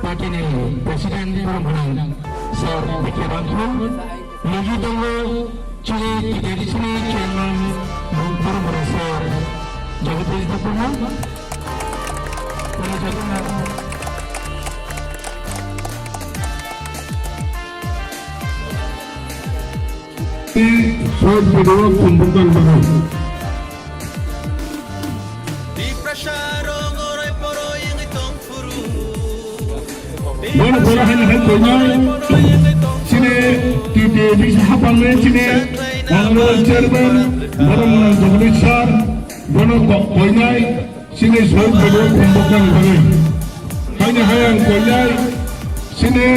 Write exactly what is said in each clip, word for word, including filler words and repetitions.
Party ni President Boromgwnang Sir B K Rangkhol, logi tongo chini T D A D C ni Chairman Boromgwnang Sir Jagadish Debbarma. Short video kumbukang bagwi. Bono pura haino hai koinai chini T T A D C hapangni chini Honorable Chairman Boromgwnang Jagadish Sir bono ko-, koinai chini sohor bedroom kumbuknani bagwi. Haino hai ang koinai chini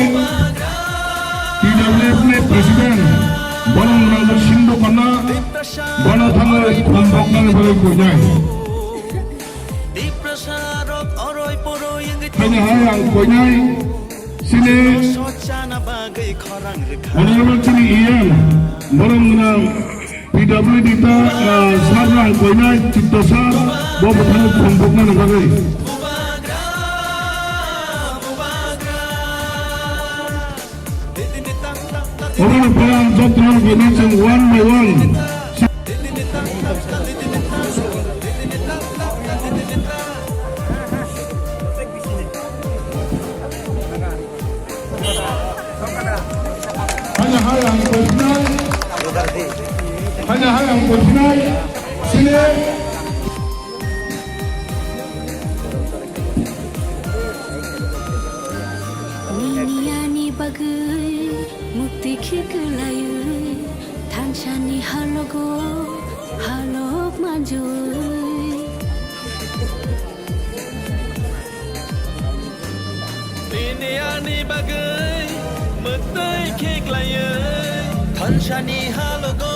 T W F ni President Boromgwnang Sindhu Khanna bono thangwi kumbuknani bagwi koinai. Haino hai ang koinai chini Honorable chini E M Boromgwnang P W D ta, ah, sir no ang koinai Chitto sir bo bwthangno kumbuknani bagwi. Obo no pore ang jotono koinai chwng one by one. Hanya hai ang koinai. Hanya hai ang koinai. Sini. Nini ani bagwi mukti khiklaiwi thansani halogo halok manjui. Nini ani bagwi mukti khiklaiwi thansani halogo.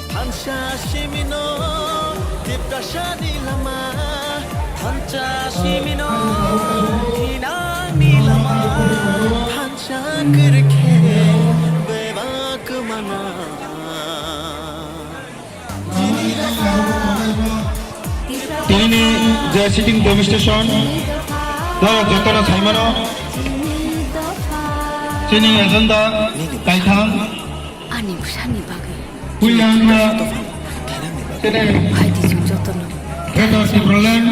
Thansa simino tiprasani lama, thansa simino thinangni lama, thansa kwrwikhe bebak mana. Tinini je sitting demonstration, norok jotono saimano, chini agenda kaitham. Ani bwsani bagwi. Puila wngkha chini Phaidi chwng jotono. Greater Tipraland.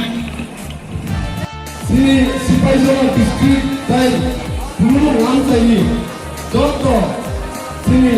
Chini Sipaijala district tai Phunukmung Lamsaini joto chini